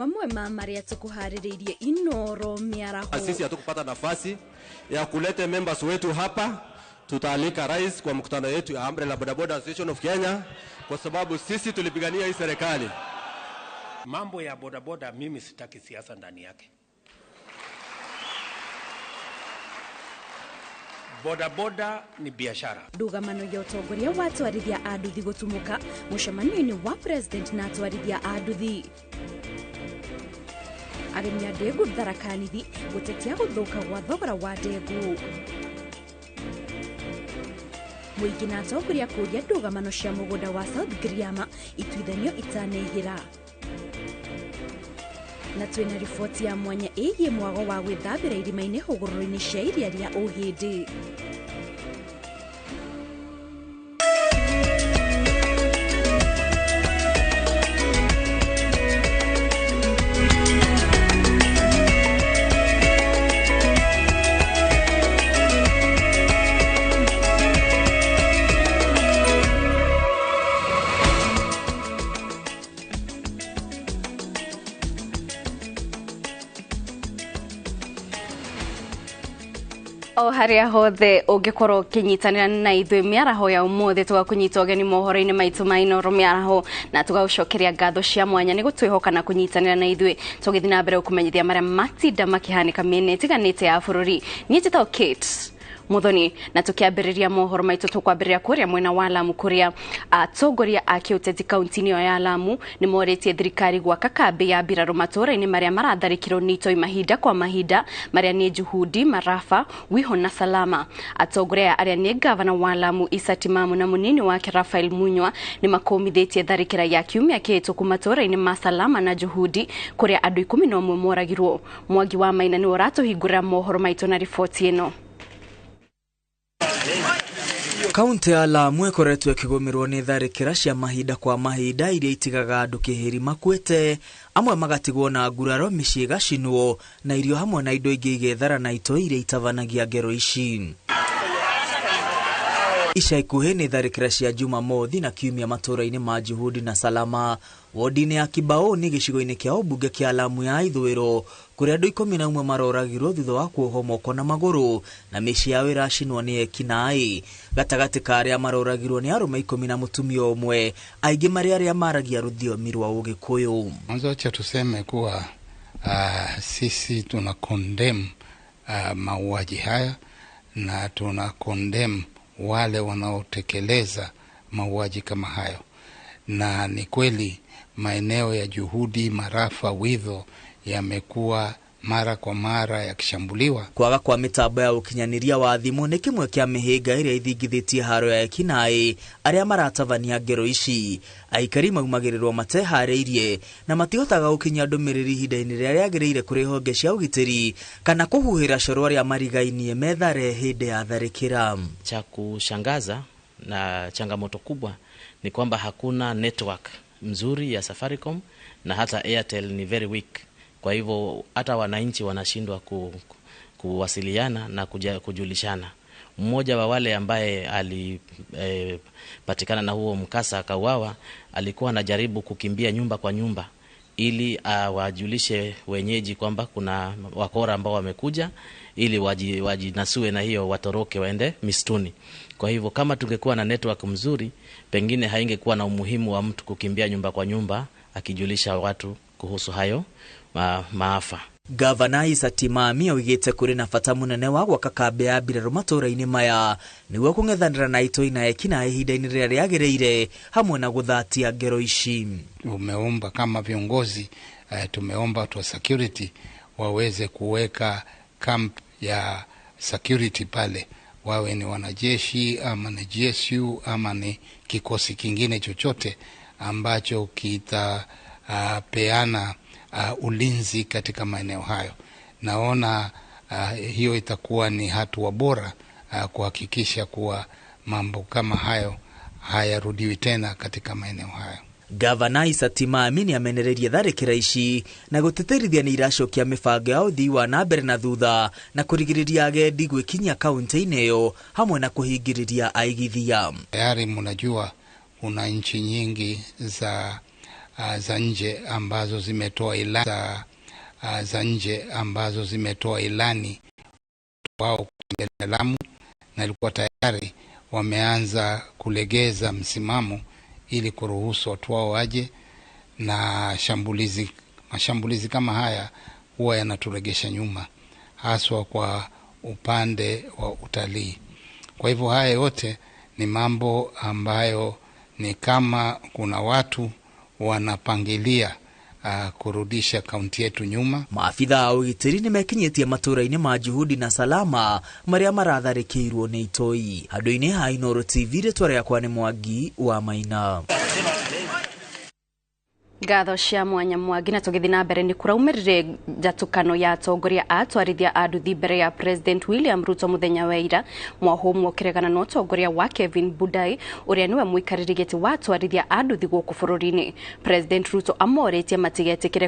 Mamwe ma marĩa tũkũharĩrĩirie Inoro mĩaraho. Sisi hatukupata nafasi ya kulete members wetu hapa. Tutaalika rais kwa mkutano yetu ya Umbrella Bodaboda Association of Kenya, kwa sababu sisi tulipigania hii serikali. Mambo ya bodaboda, mimi sitaki siasa ndani yake. Bodaboda ni biashara. Ndũgamano ya ũtongoria wa atwarithia a nduthi gũtumũka mũcemanio-inĩ wa president na atwarithia a nduthi. Arĩmi a ndengũ Tharaka Nithi gũtetia gũthũka gwa thogora wa ndengũ. Mũingĩ na atongoria kũũria ndũgamano cia mũgũnda wa South Giriama ituithanio itanehĩra. Na twĩna riboti ya mwanya ĩgiĩ mwago wa gwĩthambĩra irima-inĩ hũgũrũrũ-inĩ cia iria rĩa Ũhĩndĩ. O harĩa hothe ũngĩkorwo ũkĩnyitanĩra na ithuĩ mĩaraho ya ũmũthĩ, tũgakũnyita ũgeni mohoro-inĩ maitũ ma Inoro mĩaraho na tũgagũcokeria ngatho cia mwanya nĩ gũtwĩhoka na kũnyitanĩra na ithuĩ tũgĩthiĩ na mbere gũkũmenyithia marĩa matinda makĩhanĩka mĩena ĩtiganĩte ya bũrũri. Niĩ njĩtagwo Kate Muthoni, na tukiambĩrĩria mohoro maitũ tũkwambĩrĩria kũrĩa mwena wa Lamu kũrĩa atongoria a kĩũteti kaunti-inĩ ĩyo ya Lamu nĩ morĩtie thirikari gwaka kambĩ ya mbirarũ matũũra-inĩ marĩa maratharĩkĩrwo nĩ itoi mahinda kwa mahinda, marĩa nĩ Juhudi, Marafa, Wiho na Salama. Atongoria aya arĩa nĩ gavana wa Lamu Issa Timamu na mũnini wake Raphael Munywa nĩ makũmithĩtie tharĩkĩra ya kiumia kĩhĩtũku matũũra-inĩ ma Salama na Juhudi kũrĩa andũ 11 moragirwo. Mwangi wa Maina nĩwe ũratũhingũrĩra mohoro maitũ na riboti ĩno. Kaunti ya Lamu ĩkoretwo ĩkĩgũmĩrwo nĩ tharĩkĩra cia mahinda kwa mahinda iria itigaga andũ kĩhĩri makuĩte, amwe magatigwo na nguraro, mĩciĩ ĩgacinwo na irio hamwe na indo ingĩ igethara na itoi iria itabanagia ngero ici. Ica ikuhĩ nĩ tharĩkĩra cia Jumamothi na kiumia matũũra-inĩ ma Juhudi na Salama, wodi-inĩ ya Kibaoni gĩcigo-inĩ kĩa ũmbunge kĩa Lamu ya ithũĩro, kũrĩa andũ 11 maroragirwo thutha wa kuohwo moko na magũrũ na mĩciĩ yao ĩracinwo nĩ ekinaĩ. Gatagatĩ ka arĩa maroragirwo nĩ arũme 10 na mũtumia ũmwe, aingĩ marĩ arĩa maragia rũthiomi rwa Ũgĩkũyũ. Mwanzo acha tuseme kuwa sisi tuna condemn mauaji haya na tuna condemn wale wanaotekeleza mauaji kama hayo. Na ni kweli maeneo ya Juhudi, Marafa, Widho yamekuwa mara kwa mara yakishambuliwa. Kwaga kwa mitambo ya ũkinyanĩria wa thimũ nĩ kĩmwe kĩa mĩhĩnga ĩrĩa ithingithĩtie haro ya ekinaĩ arĩa maratabania ngero ici. Aikari maumagĩrĩrwo mateharĩirie na matihotaga gũkinyia ndũmĩrĩri ihinda-inĩ rĩrĩa rĩagĩrĩire kũrĩ honge cia ũgitĩri kana kũhuhĩra coro arĩa marigainie methare hĩndĩ ya tharĩkĩra. Cha kushangaza na changamoto kubwa ni kwamba hakuna network mzuri ya Safaricom na hata Airtel ni very weak. Kwa hivyo hata wananchi wanashindwa kuwasiliana na kujulishana. Mmoja wa wale ambaye alipatikana na huo mkasa akauawa, alikuwa anajaribu kukimbia nyumba kwa nyumba ili wajulishe wenyeji kwamba kuna wakora ambao wamekuja, ili wajinasue na hiyo watoroke waende mistuni. Kwa hivyo kama tungekuwa na network mzuri, pengine haingekuwa na umuhimu wa mtu kukimbia nyumba kwa nyumba akijulisha watu kuhusu hayo maafa. Gavana Issa Timami oigĩte kũrĩ na bata mũnene wa gwaka kambĩ ya mbirarũ matũũra-inĩ maya nĩguo kũng'ethanĩra na itoi na ekinaĩ ihinda-inĩ rĩrĩa rĩagĩrĩire hamwe na gũthatia ngero ici. Tumeomba kama viongozi, tumeomba watu wa security waweze kuweka camp ya security pale, wawe ni wanajeshi ama ni GSU ama ni kikosi kingine chochote ambacho kitapeana ulinzi katika maeneo hayo. Naona hiyo itakuwa ni hatua bora kuhakikisha kuwa mambo kama hayo hayarudiwi tena katika maeneo hayo. Gavana Issa Timami nĩamenereirie tharĩkĩra ici na gũtĩtĩrithia nĩ iracokia mĩbango ya ũthii wa na mbere na thutha na kũrigĩrĩria agendi gwĩkinyia kaunti-inĩ ĩyo hamwe na kũhingĩrĩria aigithia. Tayari mnajua kuna nchi nyingi za za nje ambazo zimetoa ilani za nje ambazo zimetoa ilani wao kutembelea Lamu, na ilikuwa tayari wameanza kulegeza msimamo ili kuruhusu watu wao waje, na mashambulizi kama haya huwa yanaturegesha nyuma, haswa kwa upande wa utalii. Kwa hivyo haya yote ni mambo ambayo ni kama kuna watu wanapangilia kurudisha kaunti yetu nyuma. Maabitha a ũgitĩri nĩmekinyĩtie matũra-inĩ ma Juhudi na Salama marĩa maratharĩkĩirwo nĩ itoi. Handũ-inĩ ha Inooro TV, rĩtwa rĩakwa nĩ Mwangi wa Maina. Ngatho cia mwanya Mwangi. Na tũgĩthiĩ na mbere, nĩ kũraumĩrire njatũkano ya atongoria a atwarithia a nduthi mbere ya President William Ruto mũthenya wa ira, mwahũmũ ũkĩregana na ũtongoria wa Kevin Budai ũrĩa nĩwe mũikarĩri gĩtĩ wa atwarithia a nduthi gũkũ bũrũri-inĩ. President Ruto amorĩtie matigetĩkĩre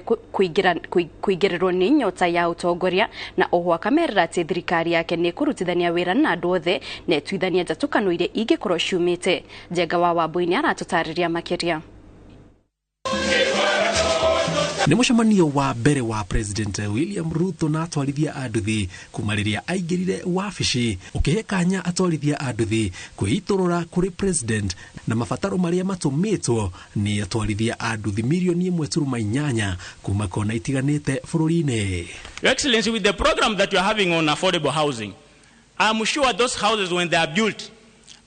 kũingĩrĩrwo nĩ nyota ya ũtongoria, na oho akamerĩra atĩ thirikari yake nĩ ĩkũrutithania wĩra na andũ othe na ĩtuithanie njatũkano iria ingĩkorwo ciumĩte. Njenga wa Wambui nĩ aratũtarĩria makĩria. Nĩ mũcemanio wa mbere wa President William Ruto na atwarithia a nduthi kuma rĩrĩa aingĩrire wabici, ũkĩhe kanya atwarithia a nduthi kwĩitũrũra kũrĩ President na mabataro marĩa matũmĩtwo nĩ atwarithia a nduthi 1.8 milioni kuma kona itiganĩte bũrũri-inĩ. Your Excellency, with the program that you are having on affordable housing, I'm sure those houses, when they are built,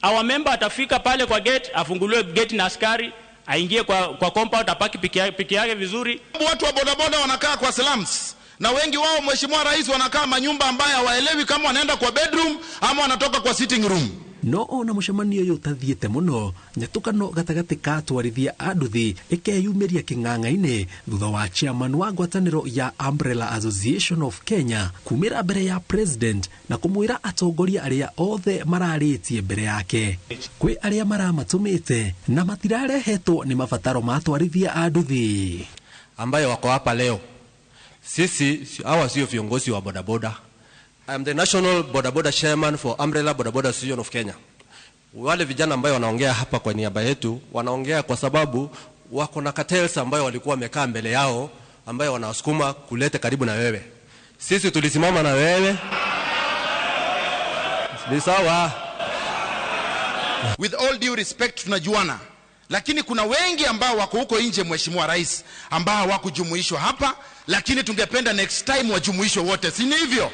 our member atafika pale kwa gate, afunguliwe gate na askari, aingie kwa compound, apaki piki yake vizuri. Watu wa bodaboda wanakaa kwa slums na wengi wao, Mheshimiwa Rais, wanakaa manyumba ambayo hawaelewi kama wanaenda kwa bedroom ama wanatoka kwa sitting room. No ona mũcemanio ũyũ ũtathiĩte mũno, nyatũkano gatagatĩ ka atwarithia a nduthi ĩkeyumĩria kĩng'ang'a-inĩ thutha wa chairman wa ngwatanĩro ya Umbrella Association of Kenya kumĩra mbere ya President na kũmwĩra atongoria arĩa othe mararĩtie mbere yake kwĩ arĩa maramatũmĩte na matirarehetwo nĩ mabataro ma atwarithia a nduthi. Ambayo wako hapa leo, sisi hawa sio viongozi wa bodaboda. I am the national bodaboda chairman for Umbrella Bodaboda Association of Kenya. Wale vijana ambayo wanaongea hapa kwa niaba yetu wanaongea kwa sababu wako na cartels ambayo walikuwa wamekaa mbele yao, ambayo wanawasukuma kulete karibu na wewe. Sisi tulisimama na wewe. Ni sawa. With all due respect, tunajuana, lakini kuna wengi ambao wako huko nje, Mheshimiwa Rais, ambao hawakujumuishwa hapa, lakini tungependa next time wajumuishwe wote, si ni hivyo?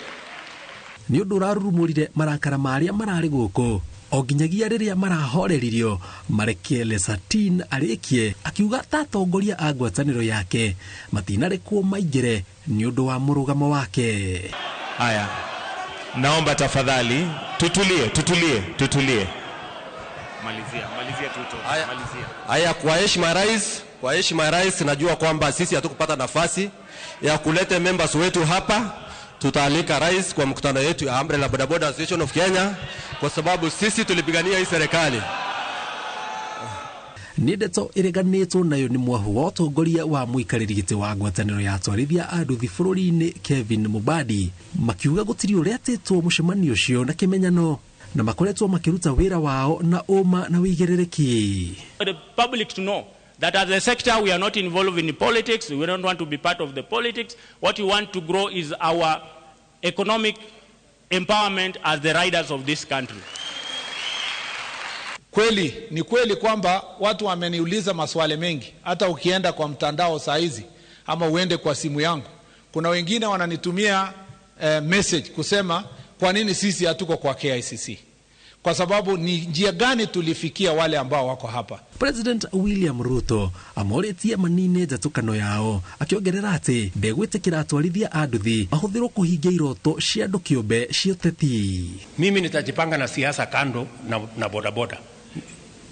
Nĩ ũndũ ũrarurumũrire marakara ma arĩa mararĩ gũkũ o nginyagia rĩrĩa marahoreririo mareke Lesatin arĩkie, akiuga ta atongoria a ngwatanĩro yake matinarekwo maingĩre nĩ ũndũ wa mũrũgamo wake. Haya, naomba tafadhali tutulie, tutulie, tutulie. Malizia, malizia tuto, malizia. Haya, kwa heshima ya rais, kwa heshima ya rais, najua kwamba sisi hatukupata nafasi ya kuleta members wetu hapa. Tutaalika rais kwa mkutano yetu ya Umbrella Bodaboda Association of Kenya kwa sababu sisi tulipigania hii serikali. Nĩ ndeto ĩreganĩtwo nayo nĩ mwahu wa ũtongoria wa mũikarĩri gĩtĩ wa ngwatanĩro ya atwarithia a nduthi bũrũri-inĩ Kevin Mubadi, makiuga gũtirĩ ũrĩa atĩtwo mũcemanio ũcio na kĩmenyano na makoretwo makĩruta wĩra wao na ũma na wĩigĩrĩrĩki. The public to know that as a sector we are not involved in politics, we don't want to be part of the politics. What we want to grow is our economic empowerment as the riders of this country. Kweli ni kweli kwamba watu wameniuliza maswali mengi. Hata ukienda kwa mtandao saa hizi ama uende kwa simu yangu, kuna wengine wananitumia message kusema kwa nini sisi hatuko kwa KICC, kwa sababu ni njia gani tulifikia wale ambao wako hapa. President William Ruto amorĩtie manine njatũkano yao, akĩongerera atĩ ndegwĩtĩkĩra atwarithia a nduthi mahũthĩrwo kũhingia iroto cia andũ kĩũmbe cia ũteti. Mimi nitajipanga na siasa kando na bodaboda.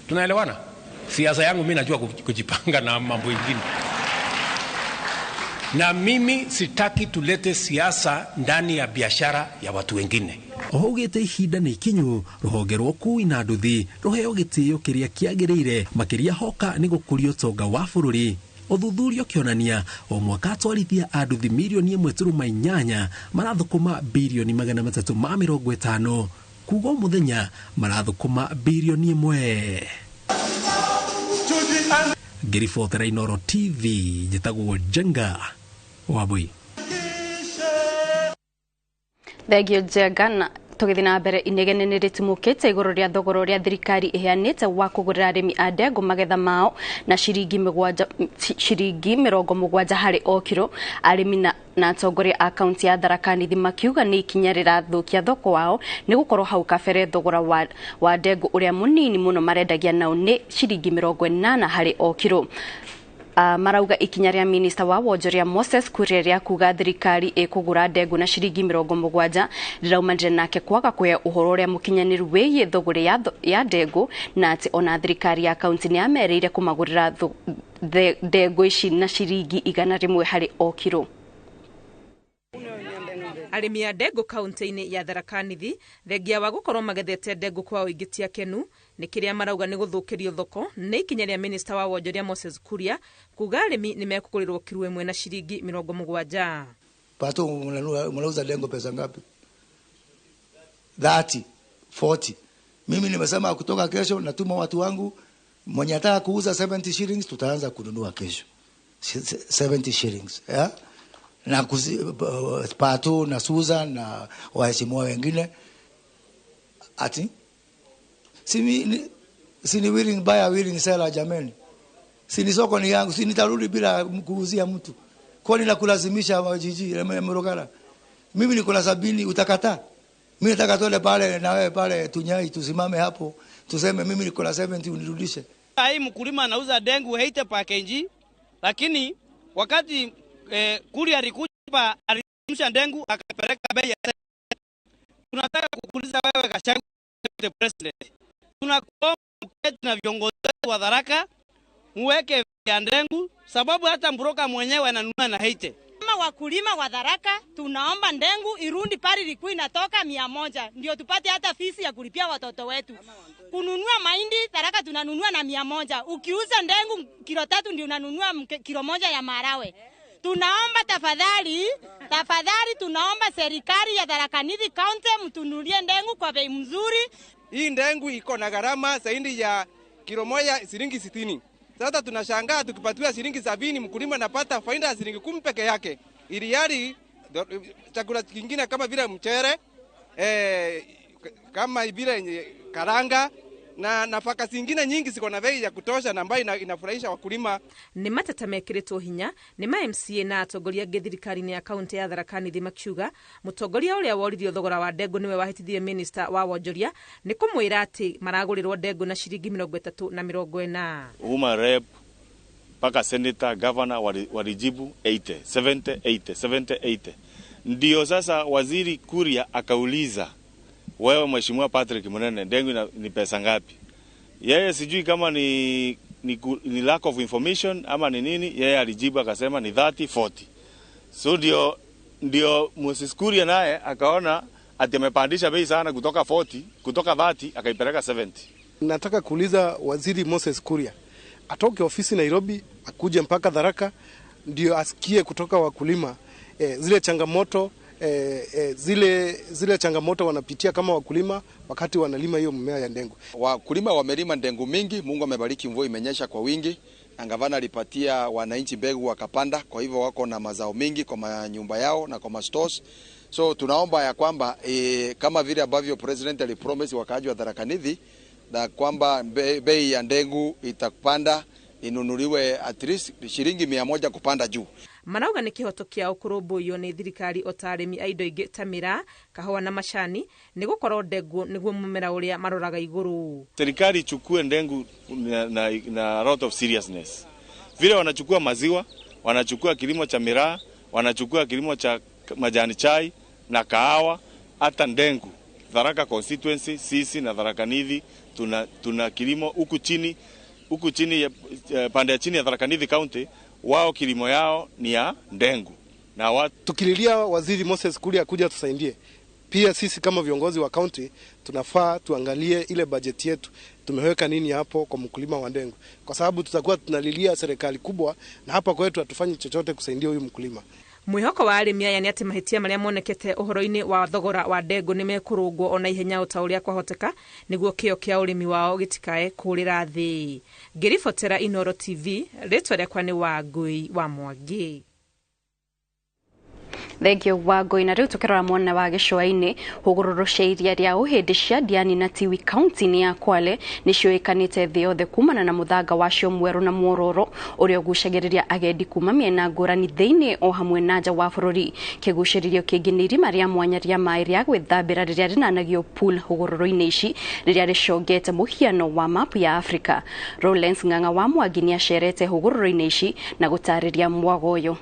Tunaelewana? Siasa yangu mimi najua kujipanga na mambo ingine. Na mimi sitaki tulete siasa ndani ya biashara ya watu wengine. Oho augĩte ihinda nĩ ikinyu rũhonge rwa ũkui na nduthi rũheo gĩtĩo kĩrĩa kĩagĩrĩire, makĩria hoka nĩ gũkũria ũtonga wa bũrũri. Ũthuthuria ũkĩonania o mwaka atwarithia a nduthi 1.8 milioni marathũkũma 350 birioni, kuga o mũthenya marathũkũma 1 birioni. Ngĩribotera Inooro TV, njĩtagwo Njenga Wambui. Thengio Njenga. Na tũgĩthiĩ na mbere, inegene nĩ rĩtumũkĩte igũrũ rĩa thogora ũrĩa thirikari ĩheanĩte wa kũgũrĩra arĩmi a ndengũ magetha mao na ciringi 70 harĩ o kiro. Arĩmi na atongoria a kaunti ya Tharaka Nithi makiuga nĩ ikinya rĩrathũkia thoko wao, nĩ gũkorwo hau kabere thogora wa ndengũ ũrĩa mũnini mũno marendagia nao nĩ ciringi 80 harĩ o kiro. Marauga ikinya rĩa minista wa wonjoria Moses Kuria rĩa kuga thirikari ĩkũgũra ndengũ na ciringi 70 rĩraumanire nake kwaga kũhe ũhoro ũrĩa mũkinyanĩru wĩgiĩ thũgũrĩ ya ndengũ, na atĩ ona thirikari ya kaunti nĩ yamerĩire kũmagũrĩra ndengũ ici na ciringi 100 harĩ o kiro. Arĩmi a ndengũ kaunti-inĩ ya Tharaka Nithi thengia wa gũkorwo magethete ndengũ kwa ũingĩ ti akenu nĩ kĩrĩa marauga nĩ gũthũkĩrio thoko nĩ ikinya rĩa minista wa wonjoria Moses Kuria kuga arĩmi nĩ mekũgũrĩrwo kiro ĩmwe na ciringi 70. Pato, mnauza ndengu pesa ngapi? 30, 40. Mimi nimesema kutoka kesho natuma watu wangu, mwenye ataka kuuza 70 shillings tutaanza kununua kesho. 70 shillings, yeah? Na Pato na Susan na waheshimiwa wengine ati si ni willing buyer willing seller, jameni. Si ni soko ni yangu, si nitarudi bila kuuzia mtu. Kwa nini nakulazimisha jiji Murugara? Mimi niko na 70, utakataa? Mimi nataka tuende pale na wewe pale Tunyai, tusimame hapo tuseme mimi niko na 70 unirudishe. Hai, mkulima anauza dengu 80 per kg, lakini wakati Kuria alikuja alimsha ndengu akapeleka bei ya. Tunataka kukuuliza wewe Gachagua, the president, tunakuomba mketi na viongozi wa Tharaka muweke ya ndengu, sababu hata mburoka mwenyewe ananunua na 80. Kama wakulima wa Tharaka tunaomba ndengu irundi pale ilikuwa inatoka 100 ndio tupate hata fisi ya kulipia watoto wetu. Kununua mahindi Tharaka tunanunua na 100. Ukiuza ndengu kilo 3 ndio unanunua kilo 1 ya maharawe. Tunaomba tafadhali, tafadhali tunaomba serikali ya Tharaka Nithi County mtunulie ndengu kwa bei mzuri. Hii ndengu iko na gharama zaidi ya kilo 1 shilingi 60. Sasa tunashangaa tukipatiwa shilingi 70 mkulima anapata faida ya shilingi 10 peke yake. Ili hali chakula kingine kama vile mchere, kama vile karanga na nafaka zingine nyingi ziko na bei ya kutosha na ambayo inafurahisha wakulima. Nĩ mateta mekĩrĩtwo hinya nĩ ma MCA na atongoria angĩ thirikari-inĩ ya kaunti ya Tharaka Nithi makiuga mũtongoria ũrĩa woririo thogora wa ndengũ nĩwe wahĩtithirie minista wa wonjoria nĩ kũmwĩra atĩ maragũrĩrwo ndengũ na ciringi 30 na 40. Woman rep mpaka senator, governor walijibu 80, 70, 80, 70, 80. Ndio sasa waziri Kuria akauliza, wewe Mheshimiwa Patrick Munene, ndengu ni pesa ngapi? Yeye sijui kama ni lack of information ama ni nini, yeye alijibu akasema ni 30, 40. So ndio Moses Kuria naye akaona ati amepandisha bei sana kutoka 40, kutoka 30 akaipeleka 70. Nataka kuuliza waziri Moses Kuria atoke ofisi Nairobi akuje mpaka Tharaka ndio asikie kutoka wakulima zile changamoto zile changamoto wanapitia kama wakulima wakati wanalima hiyo mmea ya ndengu. Wakulima wamelima ndengu mingi, Mungu amebariki, mvua imenyesha kwa wingi, na gavana alipatia wananchi mbegu wakapanda, kwa hivyo wako na mazao mingi kwa manyumba yao na kwa ma stores. So tunaomba ya kwamba kama vile ambavyo president alipromise wakaaji wa Tharaka Nithi na kwamba bei ya ndengu itapanda, inunuliwe at least shilingi 100 kupanda juu. Marauga nĩ kĩhoto kĩao kũrũmbũiyo nĩ thirikari o ta arĩmi a indo ingĩ ta mĩraa, kahũa na macani, nĩ gũkorwo ndengũ nĩguo mũmera ũrĩa maroraga igũrũ. Serikali ichukue ndengu na lot of seriousness. Vile wanachukua maziwa, wanachukua kilimo cha miraa, wanachukua kilimo cha majani chai na kahawa, hata ndengu. Tharaka constituency, sisi na Tharaka Nithi tuna kilimo huku chini pande ya chini ya Tharaka Nithi County, wao kilimo yao ni ya ndengu. Na tukililia waziri Moses Kuria kuja tusaidie. Pia sisi kama viongozi wa county tunafaa tuangalie ile budget yetu, tumeweka nini hapo kwa mkulima wa ndengu, kwa sababu tutakuwa tunalilia serikali kubwa na hapa kwetu hatufanyi chochote kusaidia huyu mkulima. Mwĩhoko wa arĩmi aya nĩ atĩ mahĩtia marĩa monekete ũhoro-inĩ wa thogora wa ndengũ nĩ mekũrũngwo ona ihenya o ta ũrĩa kwahoteka nĩguo kĩo kĩa ũrĩmi wao gĩtikae kũũrĩra thĩ. Ngĩribotera Inooro TV, rĩtwa rĩakwa nĩ Wangũi wa Mwangi. Thengio Wangũi. Na rĩu tũkĩrora mwena wa gĩcũa-inĩ, hũgũrũrũ cia iria rĩa Ũhĩndĩ cia Diani na Tiwi kaunti-inĩ ya Kwale nĩciũĩkanĩte thĩ yothe kumana na mũthanga wacio mwerũ na mwororo ũrĩa ũgucagĩrĩria agendi kuma mĩena ngũrani thĩinĩ o hamwe na nja wa bũrũri. Kĩgucĩrĩrio kĩngĩ nĩ irima rĩa mwanya rĩa maĩ rĩa gwĩthambĩra rĩrĩa rĩnanagio pool hũgũrũrũ-inĩ ici rĩrĩa rĩcongete mũhiano wa mapu ya Afrika. Lawrence Ng'ang'a wa Mwangi nĩacerete hũgũrũrũ-inĩ ici na gũtarĩria mwago ũyũ.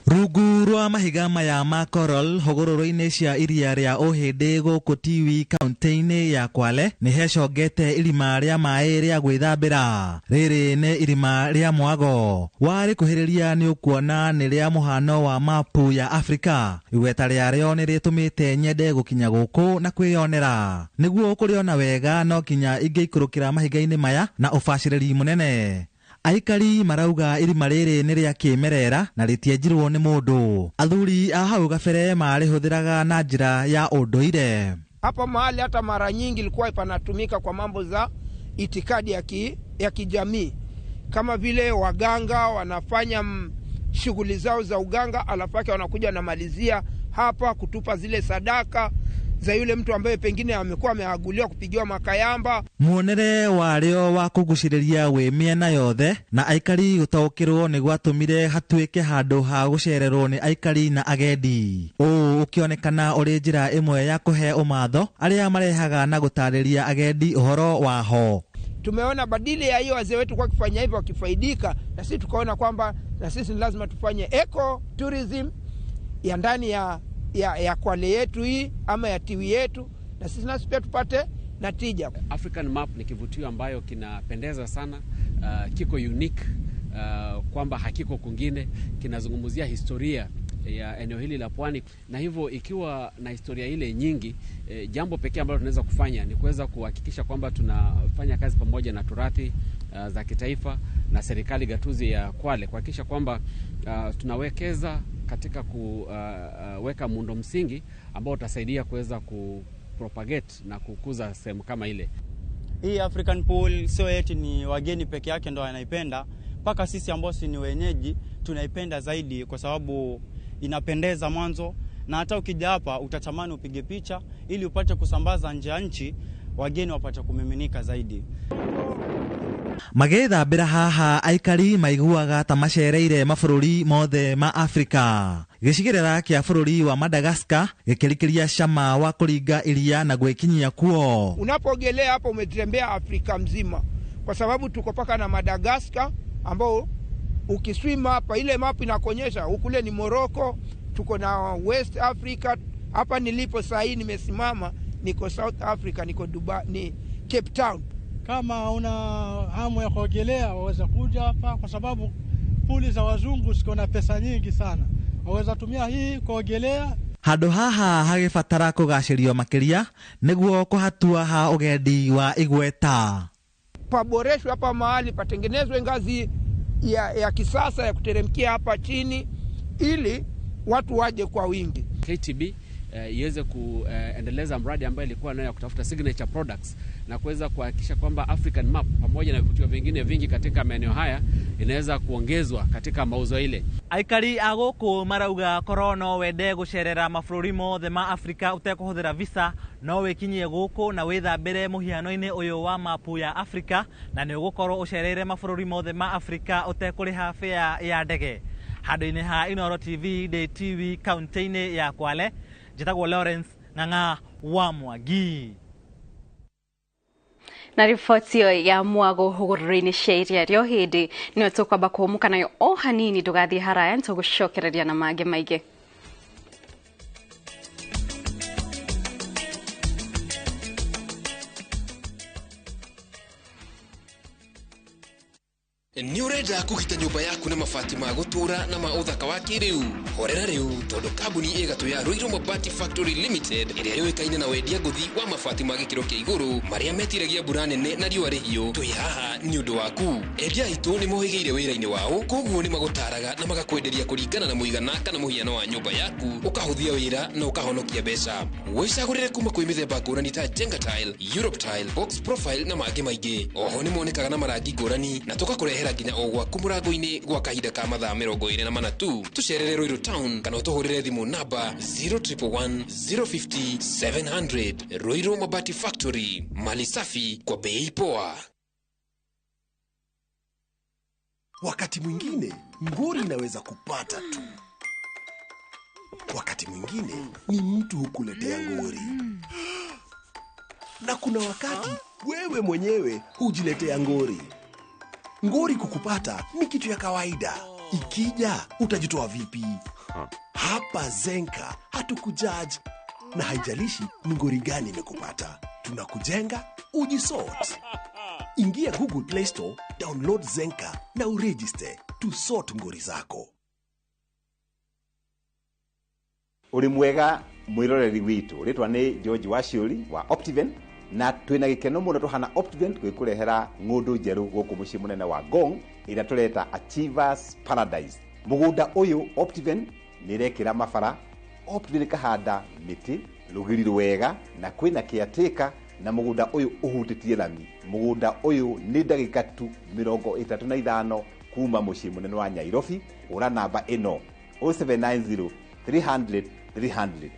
Rungu rwa mahiga maya ma coral hũgũrũrũ-inĩ cia iria rĩa Ũhĩndĩ gũkũ Tiwi kaunti-inĩ ya Kwale nĩ hecongete irima rĩa maĩ rĩa gwĩthambĩra. Rĩrĩ nĩ irima rĩa mwago. Warĩkuhĩrĩria nĩ ũkuona nĩ rĩa mũhano wa mapu ya Afrika. Igweta rĩarĩo nĩ rĩtũmĩte nyende gũkinya gũkũ na kwĩyonera. Nĩguo kũrĩona wega no kinya ingĩikũrũkĩra mahiga-inĩ maya na ũbacĩrĩri mũnene. Aikari marauga irima rĩrĩ nĩ rĩa kĩmerera na rĩtienjirwo nĩ mũndũ. Athuri a hau gabere marĩhũthĩraga na njĩra ya ũndũire. Hapa mahali hata mara nyingi ilikuwa panatumika kwa mambo za itikadi ya kijamii, kama vile waganga wanafanya shughuli zao za uganga, alafu yake wanakuja na malizia hapa kutupa zile sadaka za yule mtu ambaye pengine amekuwa ameaguliwa kupigiwa makayamba. Muonere warĩo wa kũgucĩrĩria wĩ mĩena yothe na aikari gũtaũkĩrwo nĩ gwatũmire hatuĩke handũ ha gũcererwo nĩ aikari na agendi. Ũũ ũkĩonekana ũrĩ njĩra ĩmwe ya kũhe ũmatho arĩa marehaga na gũtarĩria agendi ũhoro waho. Tumeona badili ya hiyo wazee wetu kwa kufanya hivyo wakifaidika, na sisi tukaona kwamba na sisi ni lazima tufanye eco tourism ya ndani ya Kwale yetu hii ama ya Tiwi yetu, na sisi nasi pia tupate na tija. African Map ni kivutio ambayo kinapendeza sana, kiko unique, kwamba hakiko kwingine, kinazungumzia historia ya eneo hili la pwani, na hivyo ikiwa na historia ile nyingi, jambo pekee ambalo tunaweza kufanya ni kuweza kuhakikisha kwamba tunafanya kazi pamoja na turathi za kitaifa na serikali gatuzi ya Kwale kuhakikisha kwamba tunawekeza katika kuweka muundo msingi ambao utasaidia kuweza kupropagate na kukuza sehemu kama ile. Hii African Pool sio eti ni wageni peke yake ndo wanaipenda, mpaka sisi ambao si ni wenyeji tunaipenda zaidi kwa sababu inapendeza mwanzo, na hata ukija hapa utatamani upige picha ili upate kusambaza nje ya nchi, wageni wapate kumiminika zaidi. Magĩthambĩra haha aikari maiguaga ta macereire mabũrũri mothe ma Afrika. Gĩcigĩrĩra kĩa bũrũri wa Madagascar gĩkĩrikĩria cama wa kũringa iria na gwĩkinyia kuo. Unapoogelea hapo umetembea Afrika mzima, kwa sababu tuko paka na Madagascar ambao ukiswim hapa ile map inakuonyesha hukule ni Morocco, tuko na West Africa. Hapa nilipo saa hii nimesimama niko South Africa, niko Dubai, ni Cape Town. Kama una hamu ya kuogelea waweza kuja hapa, kwa sababu puli za wazungu ziko na pesa nyingi sana, waweza tumia hii kuogelea. Handũ haha hagĩbatara kũgacĩrio makĩria nĩguo kũhatua ha ũgendi wa igweta. Paboreshwe hapa mahali, patengenezwe ngazi ya kisasa ya kuteremkia hapa chini ili watu waje kwa wingi. KTB iweze kuendeleza mradi ambayo ilikuwa nayo ya kutafuta signature products na kuweza kuhakikisha kwamba African Map pamoja na vivutio vingine vingi katika maeneo haya inaweza kuongezwa katika mauzo ile. Aikari a gũkũ marauga korwo no wende gũcerera mabũrũri mothe ma Afrika ũtekũhũthĩra visa no wĩkinyie gũkũ na wĩthambĩre mũhiano-inĩ ũyũ wa mapu ya Afrika, na nĩ ũgũkorwo ũcereire mabũrũri mothe ma Afrika ũtekũrĩha fare ya ndege. Handũ-inĩ ha Inooro TV ndĩ Tiwi kaunti-inĩ ya Kwale, njĩtagwo Lawrence Ng'ang'a wa Mwangi. Na riboti ĩyo ya mwago hũgũrũrũ-inĩ cia iria rĩa Ũhĩndĩ nĩyo tũkwamba kũhũmũka nayo o hanini, ndũgathiĩ haraya nĩtũgũcokereria na mangĩ maingĩ. Nĩ ũrenda kũgita nyũmba yaku na mabati ma gũtũũra na ma ũthaka wa kĩrĩu? Horera rĩu tondũ kambuni ĩgatũ ya Ruiru Mabati Factory Limited ĩrĩa yũĩkaine na wendia ngũthi wa mabati ma gĩkĩro kĩa igũrũ marĩa metiragia mbura nene na riũa rĩhiũ, twĩ haha nĩ ũndũ waku. Endia aitũ nĩ mohĩgĩire wĩra-inĩ wao, koguo nĩ magũtaraga na magakwenderia kũringana na mũigana kana mũhiano wa nyũmba yaku, ũkahũthia wĩra na ũkahonokia mbeca. Wĩcagũrĩre kuma kwĩ mĩthemba ngũrani ta Jenga Tile, Europe Tile, Box Profile na mangĩ maingĩ. Oho nĩ monekaga na marangi ngũrani na tũgakũrehera nginya o gwaku mũrango-inĩ gwa kahinda ka mathaa 24 tu. Tũcerere Ruiru Town kana ũtũhũrĩre thimũ namba 0111 050 700. Ruiru Mabati Factory, mali safi kwa bei poa. Wakati mwingine ngori inaweza kupata tu, wakati mwingine ni mtu hukuletea ngori, na kuna wakati wewe mwenyewe hujiletea ngori. Ngori kukupata ni kitu ya kawaida. Ikija utajitoa vipi? Hapa Zenka hatukujudge, na haijalishi ni ngori gani imekupata, tunakujenga ujisort. Ingia Google Play Store, download Zenka na uregister to sort ngori zako. Uri mwega mwiroreri witu, ritwa ni George Waciuri wa Optiven, na twina gikeno muno tuhana Optiven gwikurehera ng'undu njeru guku mucii munene wa Ngong ira tureta Achievers Paradise. Mugunda uyu Optiven nirekira mabara, Optiven kahanda miti rugiri rwega na kwina caretaker, na mugunda uyu uhutitie lami. Mugunda uyu ni ndagika tu 35 kuma mucii munene wa Nairobi. Ura namba ino 0790 300 300.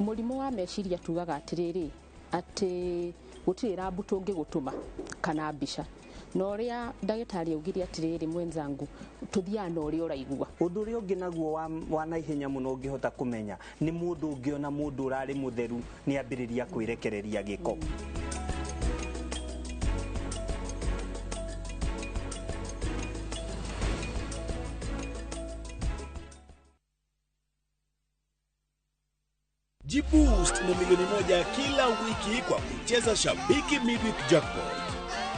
Mũrimũ wa meciria tugaga atĩrĩrĩ, atĩ gũtirĩ rambu tũngĩgũtũma kana mbica, na ũrĩa ndagĩtarĩ augire atĩrĩrĩ, mwenzangu, tũthiaga na ũrĩa ũraigua. Ũndũ ũrĩa ũngĩ naguo wa naihenya mũno ũngĩhota kũmenya nĩ mũndũ ũngĩona mũndũ ũrarĩ mũtheru nĩ ambĩrĩria kwĩrekereria gĩko. Jiboost na 1,000,000 kila wiki kwa kucheza Shabiki Midweek Jackpot.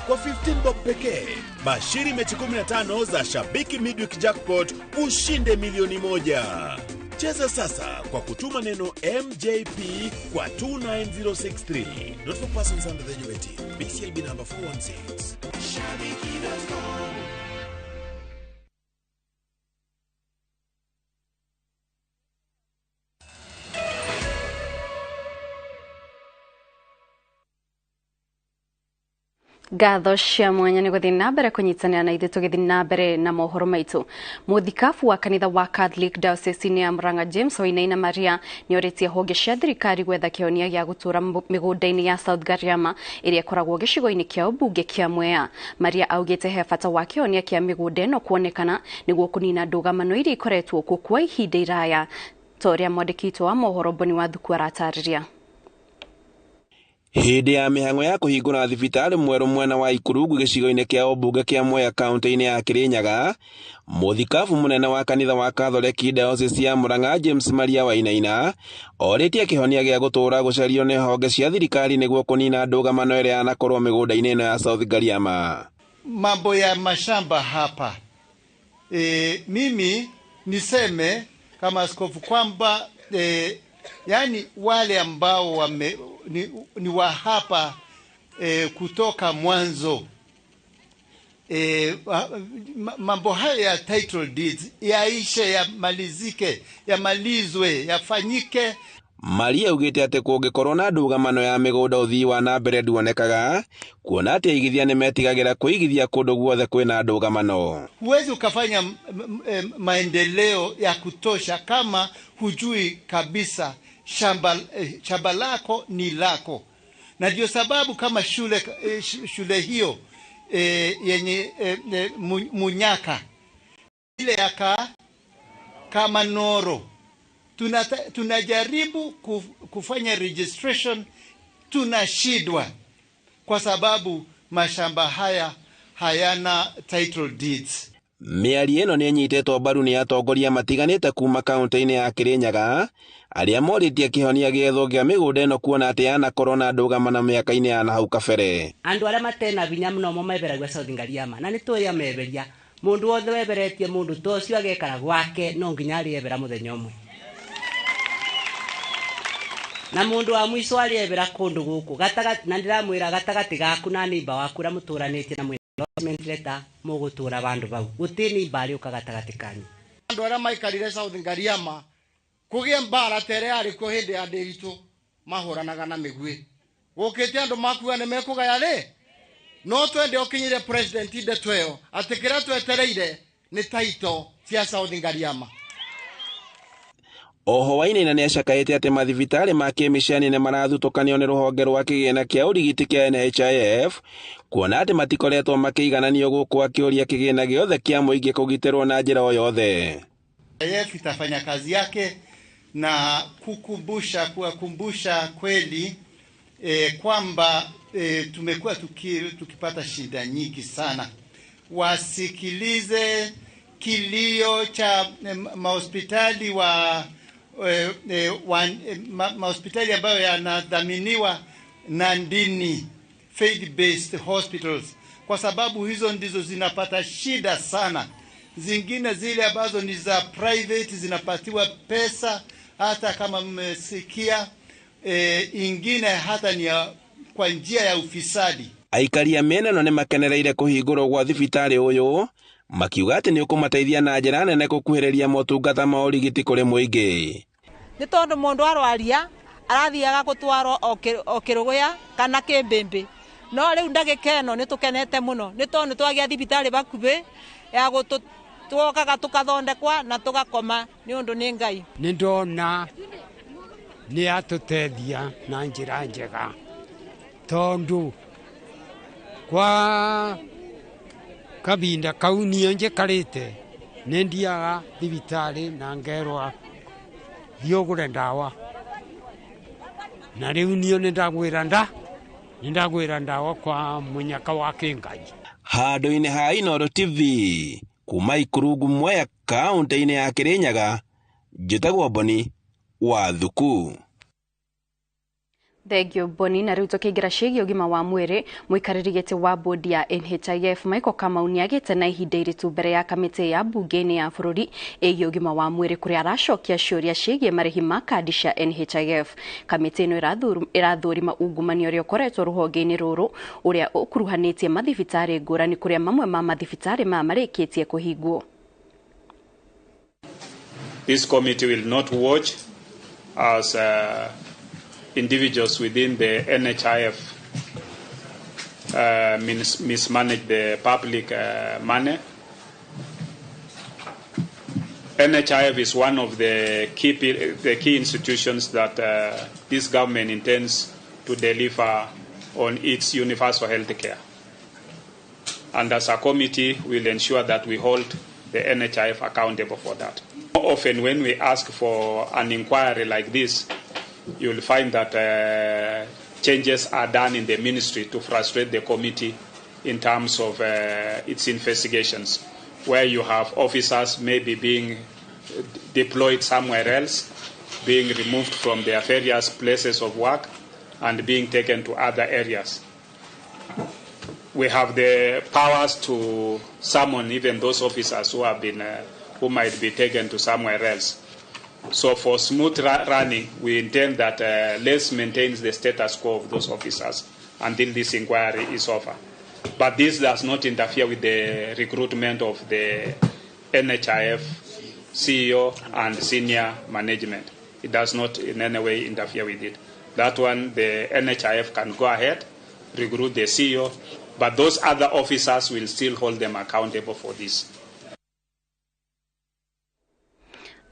Kwa 15 bob pekee, bashiri mechi 15 za Shabiki Midweek Jackpot ushinde 1,000,000. Cheza sasa kwa kutuma neno MJP kwa 29063. Not for persons under the age of 18. BCLB number 416. Shabiki.com. Ngatho cia mwanya nĩ gũthiĩ na mbere kũnyitanĩra na ithuĩ tũgĩthiĩ na mbere na mohoro maitũ. Mũthikabu wa kanitha wa Catholic Diocese ya Murang'a James Wainaina Maria nĩorĩtie honge cia thirikari gwetha kĩhonia gĩa gũtũũra mĩgũnda-inĩ ya South Gariama ĩrĩa ĩkoragwo gĩcigo-inĩ kĩa ũmbunge kĩa Mwea. Maria augĩte he bata wa kĩhonia kĩa mĩgũnda ĩno kuonekana nĩguo kũnina ndũgamano iria ikoretwo kuo kwa ihinda iraya, ta ũrĩa mwandĩki witũ wa mohoro Boni Wathuku aratarĩria. Hĩndĩ ya mĩhang'o ya kũhingũra thibitarĩ mwerũ mwena wa Ikurugu gĩcigo-inĩ kĩa ũmbunge kĩa Mwea kaunti-inĩ ya Kirinyaga, mũthikabu mũnene wa kanitha wa Katholeki Diocese ya Murang'a James Maria Wainaina orĩtie kĩhonia gĩa gũtũũra gũcario nĩ honge cia thirikari nĩguo kũnina ndũgamano ĩrĩa yanakorwo mĩgũnda-inĩ ĩno ya South Gariama. Mambo ya mashamba hapa, mimi niseme kama askofu kwamba yani wale ambao ni wa hapa kutoka mwanzo, mambo haya ya title deeds yaishe, yamalizike, yamalizwe, yafanyike. Maria augĩte atĩ kũngĩkorwo na ndũgamano ya mĩgũnda ũthii wa na mbere nduonekaga, kuona atĩ aigithia nĩmetigagĩra kũigithia kũndũ guothe kwĩna ndũgamano. Huwezi ukafanya maendeleo ya kutosha kama hujui kabisa shamba lako ni lako. Na ndio sababu kama shule hiyo yenye Munyaka ile ya Kamanoro, tunajaribu kufanya registration, tunashindwa kwa sababu mashamba haya hayana title deeds. Mĩario ĩno nĩ ĩnyitĩtwo mbaru nĩ atongoria matiganĩte kuma kaunti-inĩ ya Kirinyaga arĩa morĩtie kĩhonia gĩethwo kĩa mĩgũnda ĩno kuona atĩ yanakorwo na ndũgamano mĩaka-inĩ ya nahau kabere. Andũ arĩa matena vinya mũno mo meberagua South Ngariama na nĩ tũĩ ameberia mũndũ wothe weberetie mũndũ ta ũcio agekara gwake no nginya arĩebera mũthenya ũmwe, na mũndũ wa mũico arĩebera kũndũ gũkũ gatagatĩ, na ndĩramwĩra gatagatĩ gaku na neighbor waku ũrĩa mũtũranĩtie na mwĩna letter mũgũtũra vandũ vau gũtirĩ neighbor arĩũka gatagatĩ kanyu. Andũ arĩa maikarire South Ngariama kũgĩe mbara ta ĩrĩa yarĩ kuo hĩndĩ ya Ndĩritũ mahũranaga na mĩguĩ, gũkĩte andũ makuga nĩ mekũgaya rĩ, no twende ũkinyire president ndeto ĩyo atĩ kĩrĩa twetereire nĩ taito cia South Ngariama. Oho Wainaina nĩ acakaĩte atĩ mathibitarĩ ma kĩmicani nĩ marathutũkanio nĩ rũhonge rwa kĩgĩna kĩa ũrigiti kĩa NHIF kuona atĩ matikoretwo makĩigananio gũkũ akĩũria kĩgĩna gĩothe kĩa mũingĩ kũgitĩrwo na njĩra o yothe. NHIF itafanya kazi yake na kukumbusha, kuwakumbusha kweli kwamba tumekuwa tukipata shida nyingi sana. Wasikilize kilio cha mahospitali wa mahospitali ambayo yanadhaminiwa na dini, faith based hospitals, kwa sababu hizo ndizo zinapata shida sana. Zingine zile ambazo ni za private zinapatiwa pesa, hata kama mmesikia, ingine hata ni kwa njia ya ufisadi. Aikari a mĩena ĩno nĩ makenereire kũhingũrwo gwa thibitarĩ ũyũ makiuga atĩ nĩ ũkũmateithia na njĩra nene gũkuhĩrĩria motungata ma ũrigiti kũrĩ mũingĩ. Nĩ tondũ mũndũ arwaria arathiaga gũtwarwo o Kĩrũgũya kana Kĩmbĩmbĩ, no rĩu ndagĩka ĩno nĩ tũkenete mũno nĩ tondũ nĩ twagĩa thibitarĩ bakuhĩ ya gũtũokaga tũkathondekwa na tũgakoma nĩ ũndũ nĩ Ngai. Nĩ ndona nĩ atũteithia na njĩra njega tondũ kwa kabinda kau niĩ njikarĩte nĩ ndiaga thibitarĩ na ngerwa thiĩ ũgũre ndawa, na rĩu niĩ nĩ ndagwĩra ndawa kwa mũnyaka wa Kĩngai. Handũ-inĩ ha Inooro TV kuma Ikurungu Mwea kaunti-inĩ ya Kirinyaga, njĩtagwo Boni wa Thuku. Thengio Boni. Na rĩu tũkĩingĩra ciĩgiĩ ũgima wa mwĩrĩ, mũikarĩri gĩtĩ wa bodi ya NHIF Michael Kamau nĩagĩte na ihinda iritũ mbere ya kamĩtĩ ya mbunge-inĩ ya bũrũri ĩgiĩ ũgima wa mwĩrĩ kũrĩa aracokia ciũria ciĩgiĩ marĩhi ma kandi cia NHIF. Kamĩtĩ ĩno ĩrathũrima ungumania ũrĩa ũkoretwo rũhonge-inĩ rũrũ ũrĩa ũkuruhanĩtie mathibitarĩ ngũrani kũrĩa mamwe ma mathibitarĩ maya marĩkĩtie kũhingwo. This committee will not watch as individuals within the NHIF mismanage the public money. NHIF is one of the key institutions that this government intends to deliver on its universal health care. And as a committee, we'll ensure that we hold the NHIF accountable for that. Often when we ask for an inquiry like this, you'll find that changes are done in the ministry to frustrate the committee in terms of its investigations, where you have officers maybe being deployed somewhere else, being removed from their various places of work and being taken to other areas. We have the powers to summon even those officers who have been, who might be taken to somewhere else. So for smooth running, we intend that let's maintain the status quo of those officers until this inquiry is over. But this does not interfere with the recruitment of the NHIF CEO and senior management. It does not in any way interfere with it. That one, the NHIF can go ahead, recruit the CEO, but those other officers will still hold them accountable for this.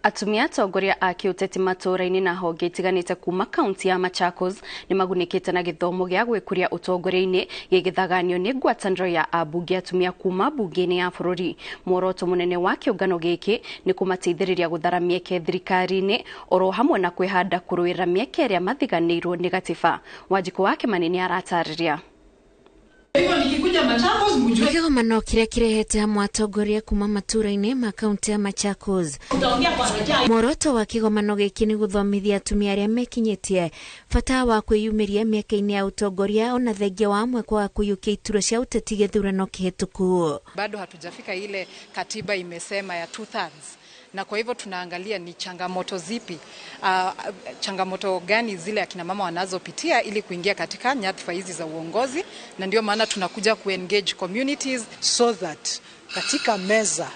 Atumia atongoria a kĩũteti matũũra-inĩ na honge itiganĩte kuma kaunti ya Machakos nĩ magunĩkĩte na gĩthomo gĩa gwĩkũria ũtongoria-inĩ gĩgĩthaganio nĩ ngwatanĩro ya ambunge atumia kuma mbunge-inĩ ya bũrũri. Muoroto mũnene wa kĩũngano gĩkĩ nĩ kũmateithĩrĩria gũthara mĩeke thirikari-inĩ oro hamwe na kwĩhanda kũrũĩrĩra mĩeke ĩrĩa mathiganĩirwo nĩ gatiba. Wanjikũ wa Kĩmani nĩ aratarĩria. Hivyo nikikuja Mkikuja Machakos mjue kigomano kiria kirehete hamwe atongoria kuma matura-ini ma kaunti ya Machakos. Muoroto wa kigomano giki ni guthomithia atumia aria mekinyitie bata wa kwiyumiria miaka-ini ya utongoria ona thengia wa amwe kwa kuyukia iturwa cia uteti githurano kihituku. Bado hatujafika ile katiba imesema ya 2/3, na kwa hivyo tunaangalia ni changamoto zipi, changamoto gani zile akina mama wanazopitia ili kuingia katika nyadhifa hizi za uongozi, na ndio maana tunakuja kuengage communities so that katika meza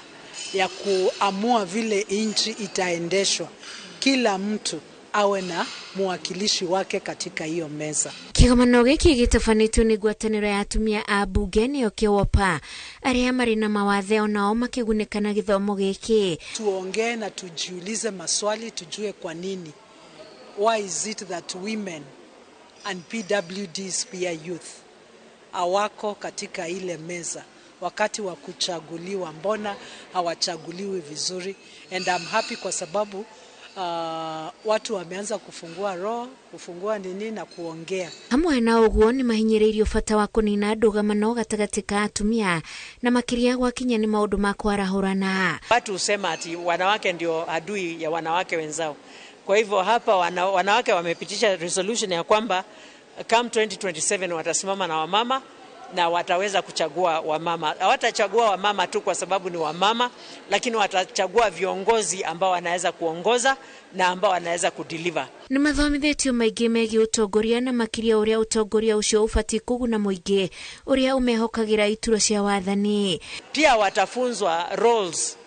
ya kuamua vile nchi itaendeshwa kila mtu awe na mwakilishi wake katika hiyo meza. Kigomano giki gitabanĩtio nĩ ngwatanĩro ya atumia a mbunge nĩyo KEWOPA arĩa marĩ na mawathe onao makĩgunĩka na gĩthomo gĩkĩ. Tuongee na tujiulize maswali, tujue kwa nini, why is it that women and PWDs pia youth hawako katika ile meza wakati wa kuchaguliwa, mbona hawachaguliwi vizuri? And I'm happy kwa sababu watu wameanza kufungua roho, kufungua nini na kuongea. Hamwe na uguo ni mahinyĩrĩirio bata wa kũnina ndũgamano gatagatĩ ka atumia na makĩria gwakinya nĩ maũndũ ma kwarahũrana. Watu husema ati wanawake ndio adui ya wanawake wenzao. Kwa hivyo hapa wanawake wamepitisha resolution ya kwamba come 2027 watasimama na wamama na wataweza kuchagua wamama. Hawatachagua wamama tu kwa sababu ni wamama, lakini watachagua viongozi ambao wanaweza kuongoza na ambao wanaweza kudeliver. Nĩ mathomithĩtio maingĩ megiĩ ũtongoria na makĩria ũrĩa ũtongoria ũcio ũbatiĩ kũguna mũingĩ ũrĩa ũmehokagĩra iturwa cia wathani. Pia watafunzwa roles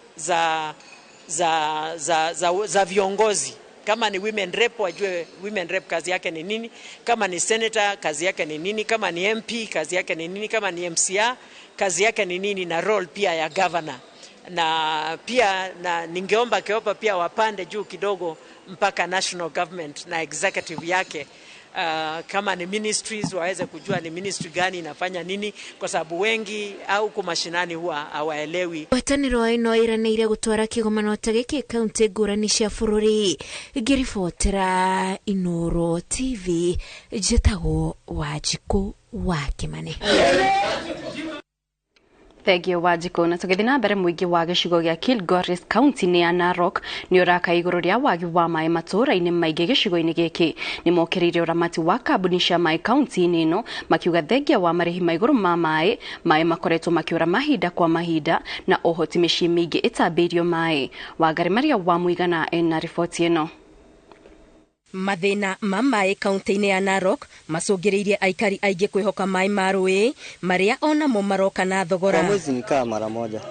za viongozi. Kama ni women rep wajue women rep kazi yake ni nini, kama ni senator kazi yake ni nini, kama ni MP kazi yake ni nini, kama ni MCA kazi yake ni nini, na role pia ya governor. Na pia na ningeomba KEWOPA pia wapande juu kidogo mpaka national government na executive yake. Kama ni ministries waweze kujua ni ministry gani inafanya nini, kwa sababu wengi au kumashinani huwa hawaelewi. Ngwatanĩro ĩno ĩranĩire gũtwara kĩgomano ta gĩkĩ kaunti ngũrani cia bũrũri. Ngĩribotera Inooro TV, njĩtagwo Wanjikũ wa Kĩmani. Thengio Wanjikũ. Na tũgĩthiĩ na mbere, mũingĩ wa gĩcigo gĩa Kilgoris kaunti-inĩ ya Narok nĩ ũraka igũrũ rĩa wagi wa maĩ matũũra-inĩ maingĩ gĩcigo-inĩ gĩkĩ. Nĩ mokĩrĩire ũramati wa kambuni cia maĩ kaunti-inĩ ĩno makiuga thengia wa marĩhi ma igũrũ ma maĩ, maĩ makoretwo makĩũra mahinda kwa mahinda na ũhoti mĩciĩ mĩingĩ ĩtambĩirio maĩ. Wangari Maria wa Mũigana ena riboti ĩno. Mathĩna ma maĩ kaunti-inĩ ya Narok macũngĩrĩirie aikari aingĩ kwĩhoka maĩ ma rũĩ marĩa onamo maroka na thogora. Kwa mwezi ni kaa mara moja,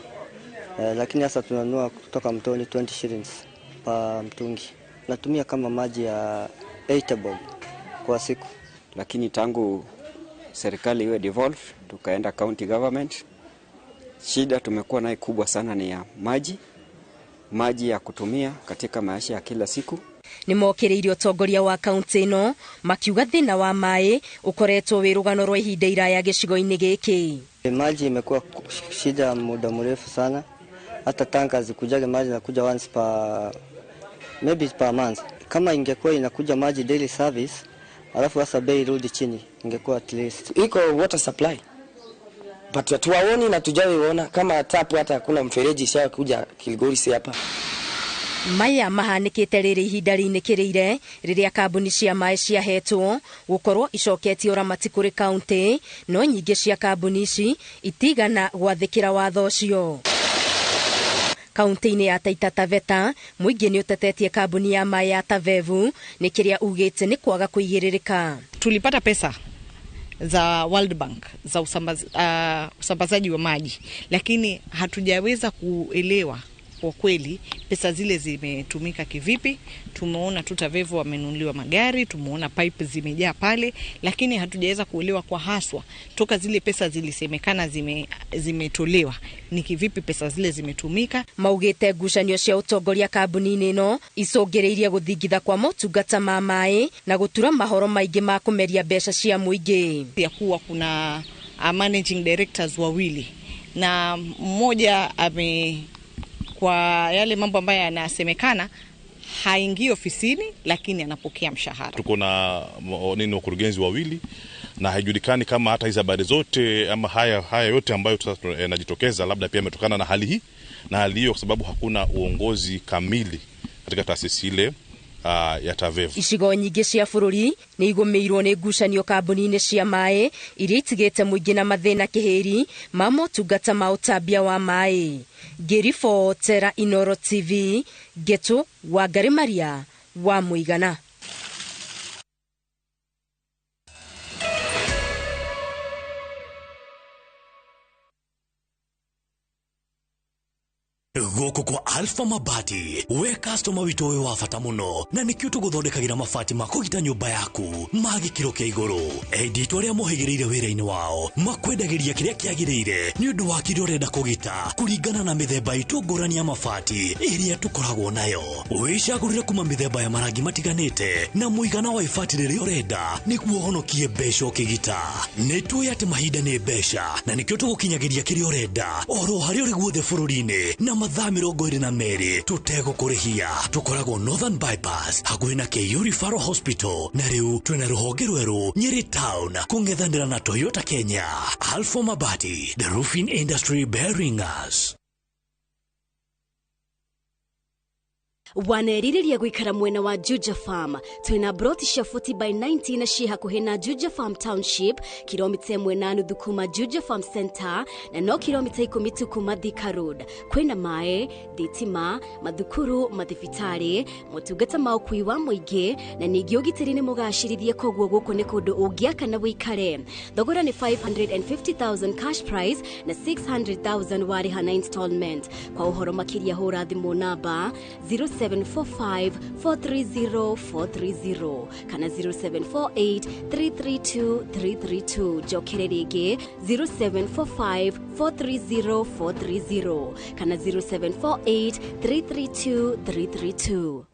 lakini sasa tunanunua kutoka mtoni 20 shillings pa mtungi. Natumia kama maji ya 8 bob kwa siku. Lakini tangu serikali iwe devolve tukaenda county government, shida tumekuwa nayo kubwa sana ni ya maji, maji ya kutumia katika maisha ya kila siku. Nĩ mokĩrĩirie ũtongoria wa kaunti ĩno makiuga thĩna wa maĩ ũkoretwo wĩ rũgano rwa ihinda iraya gĩcigo-inĩ gĩkĩ. Maji imekuwa shida muda mrefu sana, hata tanka zikujage maji nakuja once per maybe per month. Kama ingekuwa inakuja maji daily service alafu sasa bei irudi chini, ingekuwa at least. Iko water supply but hatuwaoni na tujawiona kama tap, hata hakuna mfereji ishakuja Kilgoris hapa. Maya mahanĩkĩte rĩrĩ ihinda rĩinĩkĩrĩire rĩrĩa kambuni cia maĩ ciahetwo gũkorwo icoketie ũramati kũrĩ kaunti, no nyingĩ cia kambuni ici itigana gwathĩkĩra watho ũcio. Kaunti-inĩ ya Taita Taveta mũingĩ nĩ ũtetetie kambuni ya maĩ ya Tavevu nĩ kĩrĩa ugĩte nĩ kwaga kũigĩrĩrĩka. Tulipata pesa za World Bank za usambazaji wa maji, lakini hatujaweza kuelewa kwa kweli pesa zile zimetumika kivipi. Tumeona tu Tavevu wamenunuliwa magari, tumeona pipe zimejaa pale, lakini hatujaweza kuelewa kwa haswa toka zile pesa zilisemekana zimetolewa ni kivipi pesa zile zimetumika. Maugite ngucanio cia utongoria kambuni-inĩ ĩno icũngĩrĩirie gũthingitha kwa motungata ma maĩ na gũtura mahoro maingĩ ma kũmeria mbeca cia mũingĩ. Ya kuwa kuna managing directors wawili na mmoja kwa yale mambo ambayo yanasemekana haingii ofisini lakini anapokea mshahara. Tuko na nini wakurugenzi wawili na haijulikani kama hata hizi habari zote ama haya yote ambayo yanajitokeza labda pia yametokana na hali hii na hali hiyo, kwa sababu hakuna uongozi kamili katika taasisi ile ya Tavevu. Icigo nyingĩ cia bũrũri nĩ igũmĩirwo nĩ ngucanio kambuni-inĩ cia maĩ iria itigĩte mũingĩ na mathĩna kĩhĩri ma motungata ma ũtambia wa maĩ. Ngĩribotera Inoro TV, Ngetu Wangari Maria wa Mũigana. Gũkũ kwa Alpha Mabati, we customer witũ wĩ wa bata mũno, na nĩkĩo tũgũthondekagĩra mabati ma kũgita nyũmba yaku ma gĩkĩro kĩa igũrũ. Endia itũ arĩa mohĩgĩrĩire wĩra-inĩ wao makwendagĩria kĩrĩa kĩagĩrĩire nĩ ũndũ wa kĩrĩa ũrenda kũgita kũringana na mĩthemba itũ ngũrani ya mabati ĩrĩa tũkoragwo nayo. Wĩcagũrĩre kuma mĩthemba ya marangi matiganĩte na mũigana wa ibati rĩrĩa ũrenda nĩguo ũhonokie mbeca ũkĩgita. Nĩ tũĩ atĩ mahinda nĩ mbeca na nĩkĩo tũgũkinyagĩria kĩrĩa ũrenda oro harĩa ũrĩ guothe bũrũri-inĩ na mathaa 22 tũtegũkũrĩhia. Tũkoragwo Northern Bypass hakuhĩ na KU Referral Hospital, na rĩu twĩna rũhonge rwerũ Nyeri Town kũng'ethanĩra na Toyota Kenya. Alpha Mabati, the roofing industry bearing us. Wanerirĩria gũikara mwena wa Juja Farm. Twĩna broti cia 40 by 90 na ciĩ hakuhĩ na Juja Farm Township, kilomita 1.5 kuma Juja Farm Center na no kilomita 10 tu kuma Thika Road. Kwĩna maĩ, thitima, mathukuru, mathibitarĩ, motungata ma ũkui wa mũingĩ na ningĩ ũgitĩri nĩ mũgacĩrithie, koguo gũkũ nĩ kũndũ ũngĩaka na wĩikare. Thogora nĩ 550,000 cash price na 600,000 warĩha na installment. Kwa ũhoro makĩria hũra thimũ namba 0745 430 430 kana 0748 332 332. Njokere rĩngĩ 0745 430 430 kana 0748 332 332.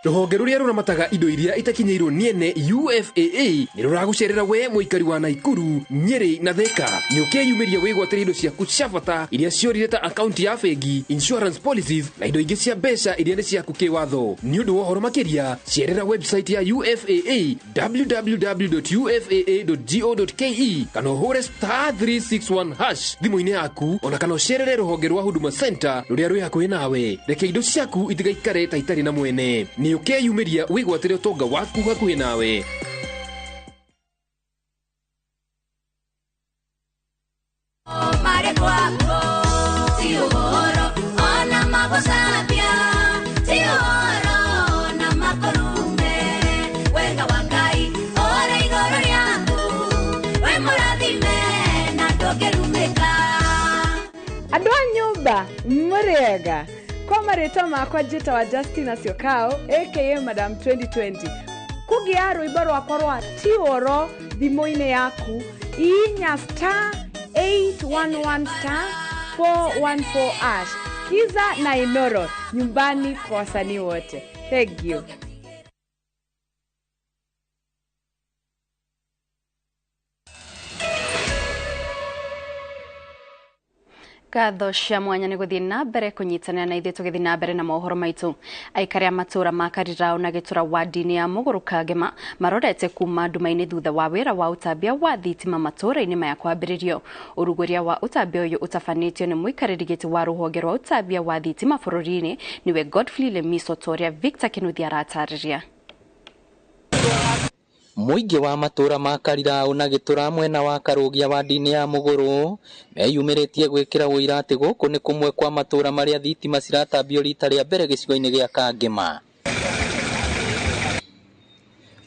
Rũhonge rũrĩa rũramataga indo iria itakinyĩirwo nĩ ene UFAA nĩ rũragũcerera we mũikari wa Naikuru, Nyeri na Thika. Nĩ ũkeyumĩria wĩgwatĩre indo ciaku cia bata iria ciorire ta akaunti ya bengi, insurance policies na indo ingĩ cia mbeca iria nĩ ciaku kĩwatho. Nĩ ũndũ wa ũhoro makĩria, cerera website ya UFAA www.ufaa.go.ke kana ũhũre *361# thimũ-inĩ yaku, ona kana ũcerere rũhonge rwa Huduma Center rũrĩa rwĩ hakuhĩ nawe. Reke indo ciaku itigaikare ta itarĩ na mwene. Nĩ ũkeyumĩria wĩgwatĩre ũtonga waku hakuhĩ nawe. Andũ a nyũmba mũrĩega. Kwa marĩtwa makwa njĩtawa Justina Syokau aka Madam 2020. Kũgĩa rwĩmbo rwakwa rwa tioro thimũ-inĩ yaku, inya *811 *414#. Kiza na Inoro, nyumbani kwa wasanii wote. Thank you. Ngatho cia mwanya nĩ gũthiĩ na mbere kũnyitanĩra na ithuĩ tũgĩthiĩ na mbere na mohoro maitũ. Aikari a matũra ma Karirao na Gĩtũra wadi-inĩ ya Mũgũrũ Kangema marorete kuma nduma-inĩ thutha wa wĩra wa ũtambia wa thitima matũra-inĩ maya kwambĩrĩrio. Ũrugũria wa ũtambia ũyũ ũtabanĩtio nĩ mũikarĩri gĩtĩ wa rũhonge rwa ũtambia wa thitima bũrũri-inĩ nĩwe Godfrey Lemiso, ta ũrĩa Victor Kĩnuthia aratarĩria. Mũingĩ wa matũra ma Karirao na Gĩtũra mwena wa Karũgia wadi-inĩ ya Mũgũrũ meyumĩrĩtie gwĩkĩra ũira atĩ gũkũ nĩ kũmwe kwa matũra marĩa thitima ciratambio rita rĩa mbere gĩcigo-inĩ gĩa Kangema.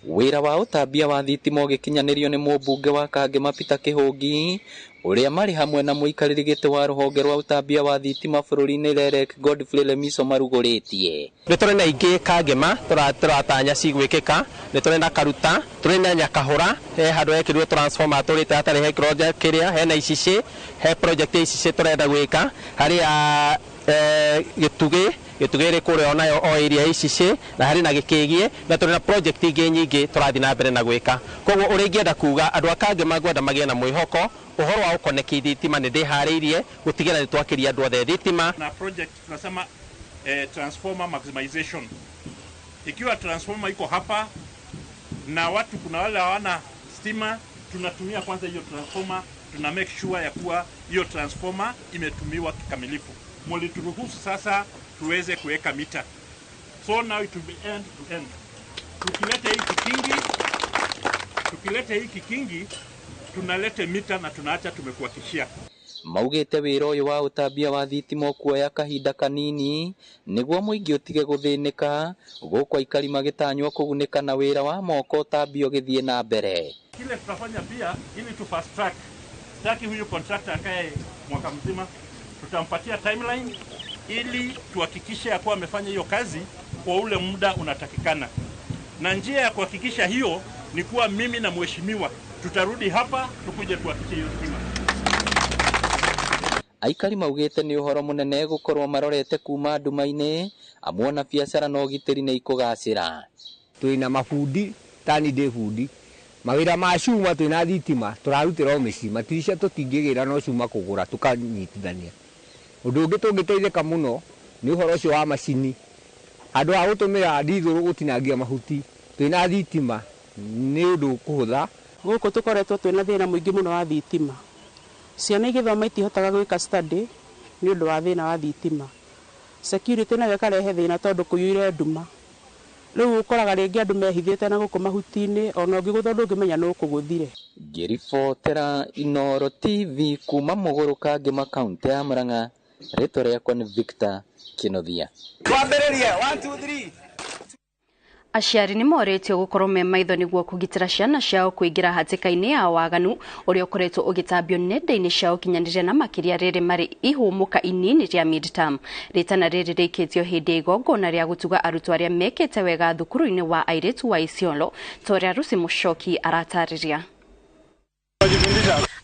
Wĩra wa ũtambia wa thitima ũgĩkinyanĩrio nĩ mũmbunge wa Kangema Peter Kĩhũngi ũrĩa marĩ hamwe na mũikarĩri gĩtĩ wa rũhonge rwa ũtambia wa thitima bũrũri-inĩ REREC Godfrey Lemiso marugũrĩtie. Nĩ tũrĩ na ingĩ Kangema tũratanya cigwĩkĩka, nĩ tũrĩ na Karuta, tũrĩ na Nyakahũra, he handũ hekĩrirwo transformer tũrĩte hatarĩ hekĩrwo kĩrĩa, hena Icicĩ, he project ya Icicĩ tũrenda gwĩka, harĩa Gĩtugĩ ĩrĩ kũrĩa onayo o area ya Icicĩ, na harĩ na Gĩkĩgie, na tũrĩ na project ingĩ nyingĩ tũrathiĩ na mbere na gwĩka. Koguo ũrĩa ingĩenda kuga andũ a Kangema ngwenda magĩe na mwĩhoko ũhoro wa gũkoneki thitima nĩ ndĩharĩirie gũtigĩra nĩ twakĩria andũ othe thitima. Na project tunasema transformer maximization. Ikiwa transformer iko hapa Na watu kuna wale hawana stima, tunatumia kwanza hiyo transformer, tuna make sure ya kuwa hiyo transformer imetumiwa kikamilifu. Mulituruhusu sasa tuweze kuweka mita. So now it will be end to end. Tukilete hii kikingi tunalete mita na tunaacha tumekuhakikishia. Maugite wira uyu wa utambia wa thitima ukuoya kahinda kanini niguo muingi utige guthinika guku aikari magitanywo kugunika na wira wa moko utambia ugithie na mbere. Kile tutafanya pia ili tu fast track, sitaki huyu contractor akae mwaka mzima, tutampatia timeline ili tuhakikishe ya kuwa amefanya hiyo kazi kwa ule muda unatakikana. Na njia ya kuhakikisha hiyo ni kuwa mimi na mheshimiwa tutarudi hapa tukuje tuhakikishe hiyo stima. Aikari maugite ni uhoro munene gukorwo marorete kuma nduma-ini amuona biacara na ugitiri ni ikugacira. Twina mabundi tani ndi bundi mawira ma cuma twina thitima turarutira o mĩciĩ matirisha tũtingĩgĩra no cuma kũgũra tukanyitithania. Ũndũ ũngĩ tũngĩteithĩka mũno nĩ ũhoro ũcio wa macini handũ ha gũtũmĩra ndithũrũ gũtinangia mahuti twina thitima nĩ ũndũ kũhũtha. Gũkũ tũkoretwo twĩna thĩna mũingĩ mũno wa thitima. Ciana igĩthoma itihotaga gwĩka study nĩ ũndũ wa thĩna wa thitima. Security nayo ĩkarehe thĩna tondũ kũiyũire nduma. Rĩu ũkoraga rĩngĩ andũ mehithĩte na gũkũ mahuti-inĩ ona ũngĩgũthwo ndũngĩmenya nũ ũkũgũthire. Ngĩribotera Inooro TV kuma Mũgũrũ Kangema kaunti ya Murang'a, rĩtwa rĩakwa nĩ Victor Kĩnuthia. Twambĩrĩrie 1 2 3. Aciari nĩ morĩtio gũkorwo me maitho nĩguo kũgitĩra ciana ciao kũingĩra hatĩka-inĩ ya waganu ũrĩa ũkoretwo ũgĩtambio nenda-inĩ cia ũkinyanĩria na makĩria rĩrĩ marĩ ihũmũka inini rĩa midterm. Rĩtana rĩrĩ rĩikĩtio hĩndĩ ya igongona rĩa gũtuga arutwo arĩa mekĩte wega thukuru-inĩ wa airĩtu wa Isiolo ta ũrĩa Lucy Mũcoki aratarĩria.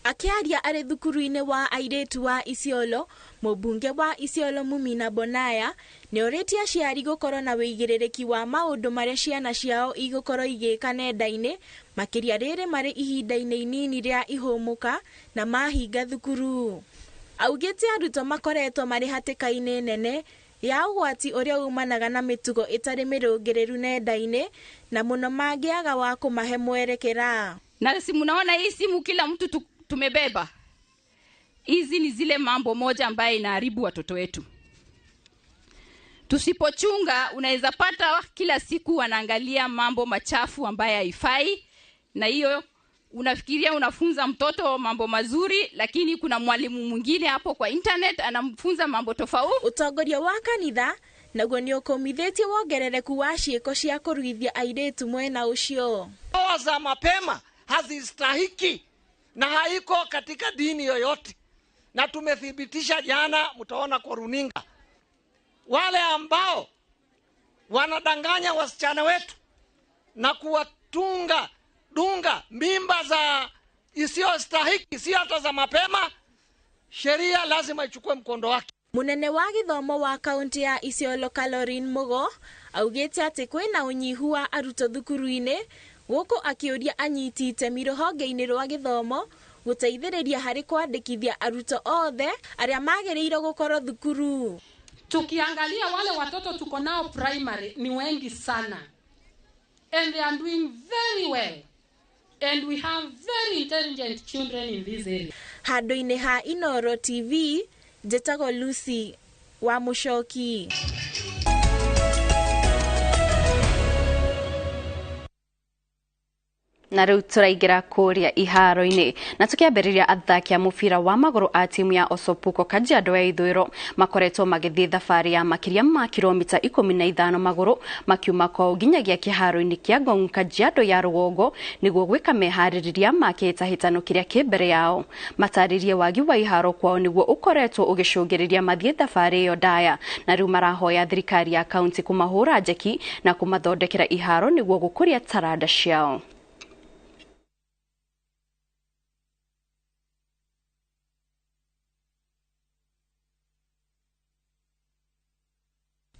Akĩaria arĩ thukuru-inĩ wa airĩtu wa Isiolo, mũmbunge wa Isiolo Mumina Bonaya nĩorĩtie aciari gũkorwo na wĩigĩrĩrĩki wa maũndũ marĩa ciana ciao igũkorwo igĩka nenda-inĩ makĩria rĩrĩ marĩ ihinda-inĩ inini rĩa ihũmũka na mahinga thukuru. Augĩte arutwo makoretwo marĩ hatĩka-inĩ nene ya ũgwati ũrĩa umanaga na mĩtugo ĩtarĩ mĩrũngĩrĩru nenda-inĩ na mũno mangĩaga wa kũmahe mwerekera. Na si mnaona hii simu kila mtu tumebeba. Hizi ni zile mambo moja ambaye inaharibu watoto wetu. Tusipochunga unaweza pata kila siku wanaangalia mambo machafu ambaye haifai, na hiyo unafikiria unafunza mtoto mambo mazuri, lakini kuna mwalimu mwingine hapo kwa internet anamfunza mambo tofauti. Utongoria wa kanitha naguo nĩ ũkũmithĩtie wongerereku wa ciĩko cia kũruithia airĩtu mwena ũcio. Ndoa za mapema hazistahiki na haiko katika dini yoyote, na tumethibitisha jana, mtaona kwa runinga wale ambao wanadanganya wasichana wetu na kuwatunga dunga mimba za isiyostahiki, si hata za mapema. Sheria lazima ichukue mkondo wake. Munene wa gĩthomo wa kaunti ya Isiolo Caroline Mugo augĩte atĩ kwĩna ũnyihu wa arutwo thukuru-inĩ gũkũ akĩũria anyiti itemi rũhonge-inĩ rwa gĩthomo gũteithĩrĩria harĩ kwandĩkithia arutwo othe arĩa magĩrĩirwo gũkorwo thukuru. Tukiangalia wale watoto tuko nao primary ni wengi sana, and they are doing very well, and we have very intelligent children in this area. Handũ-inĩ ha Inooro TV, njĩtagwo Lucy wa Mũcoki. Na rĩu tũraingĩra kũrĩa iharo-inĩ na tũkĩambĩrĩria athaki a mũbira wa magũrũ a timu ya Osopuko Kajiado ya Ithũĩro makoretwo magĩthiĩ thabarĩ ya makĩria ma kilomita 15 magũrũ makiuma kwao nginyagia kĩharo-inĩ kĩa Ngong Kajiado ya rũgongo nĩguo gwĩka meharĩrĩria ma kĩhĩtahĩtano kĩrĩa kĩ mbere yao. Matarĩrie wagi wa iharo kwao nĩguo ũkoretwo ũgĩcũngĩrĩria mathiĩ thabarĩ ĩyo ndaya, na rĩu marahoya thirikari ya kaunti kũmahũra njeki na kũmathondekera iharo nĩguo gũkũria taranda ciao.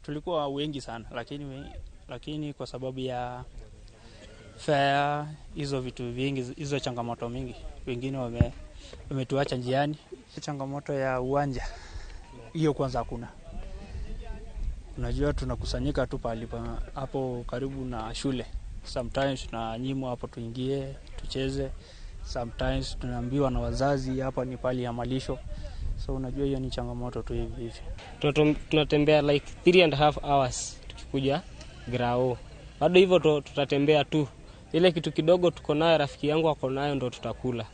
Tulikuwa wengi sana, lakini kwa sababu ya fare, hizo vitu vingi, hizo changamoto mingi, wengine wametuacha njiani. Changamoto ya uwanja hiyo kwanza hakuna. Unajua tunakusanyika tu pahali hapo karibu na shule. Sometimes tunanyimwa hapo tuingie tucheze, sometimes tunaambiwa na wazazi hapa ni pali ya malisho. So unajua hiyo ni changamoto tu hivi hivi. Tunatembea like 3.5 hours tukikuja grao. Bado hivyo tutatembea tu. Ile kitu kidogo tuko nayo, rafiki yangu ako nayo, ndo tutakula.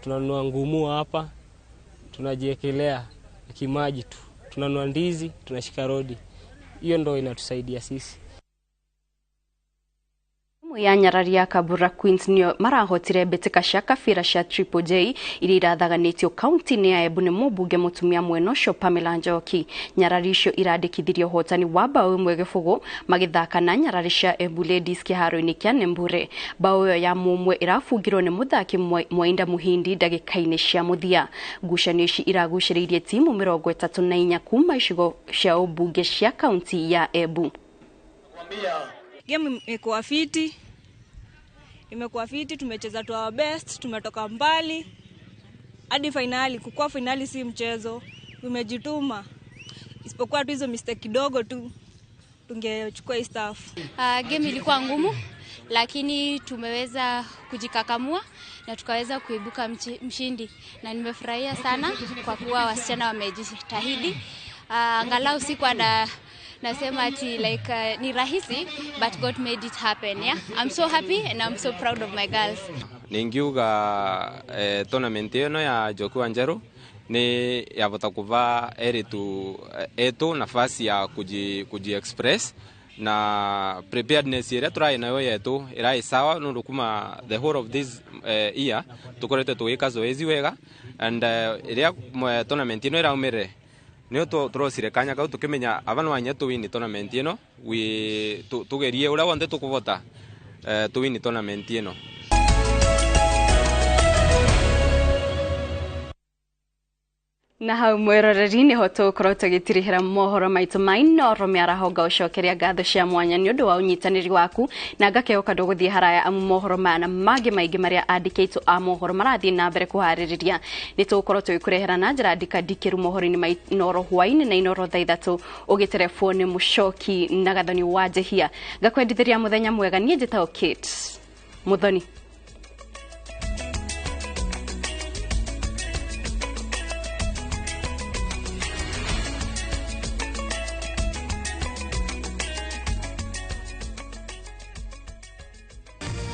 Tunanunua ngumu hapa, tunajiekelea kimaji tu. Tunanunua ndizi, tunashika rodi. Hiyo ndo inatusaidia sisi. Ya nyarari ya Kabura Queens niyo marahotire mbĩtĩka cia kabira cia Triple J iria irathaganĩtio kaunti-inĩ ya Embu nĩ mũmbunge mũtumia mwena ũcio Pamela Njoki. Nyarari icio irandĩkithirie ũhotani wa bao 1-0 magĩthaka na nyarari cia Embu Ladies kĩharo-inĩ kĩa Nembure. Bao ĩyo ya mũmwe ĩrabungirwo nĩ mũthaki Mwainda Muhindi ndagĩka-inĩ cia mũthia. Ngucanio ici iragucĩrĩirie timu 34 kuma icigo cia ũmbunge cia kaunti ya Embu. Game imekuwa fiti, tumecheza to our best, tumetoka mbali hadi finali. Kukua finali si mchezo, tumejituma. Isipokuwa tu hizo mistake kidogo tu tungechukua hii staff. Game ilikuwa ngumu lakini tumeweza kujikakamua na tukaweza kuibuka mshindi, na nimefurahia sana kwa kuwa wasichana wamejitahidi. Angalau sikuwa na nasema ati like ni rahisi, but God made it happen. Yeah, I'm so happy and I'm so proud of my girls. Ningiuga tournament ino ya Njoki wa Njeru ni yavota kuvaa eritu etu nafasi ya kuji express na preparedness iria turai nayo yetu irai sawa nundu kuma the whole of this year tukorete tuwika zoezi wega and iria tournament ino iraumire nio turocire kanya kau tukimenya aba no anya tuwini tournament ino wi tugerie uria wothe tukuvota tuwini tournament ino. Na hau mwiroreri niho tũgũkorwo tũgĩtirihĩra mohoro maitũ ma Inooro mĩaraho ngaũcokeria ngatho cia mwanya nĩ ũndũ wa ũnyitanĩri waku na ngakehoka ndũgũthiĩ haraya amu mohoro maya na mangĩ maingĩ marĩa andĩkĩtwo a mohoro marathiĩ na mbere kũharĩrĩria nĩ tũgũkorwo tũgĩkũrehera na njĩra ndikandikĩru mohoro-inĩ ma Inooro hwaĩ-inĩ na Inooro thaa 3 ũgĩterebwo nĩ Mũcoki na Gathoni wa Njehia. Ngakwendithĩria mũthenya mwega, niĩ njĩtagwo Kate Muthoni.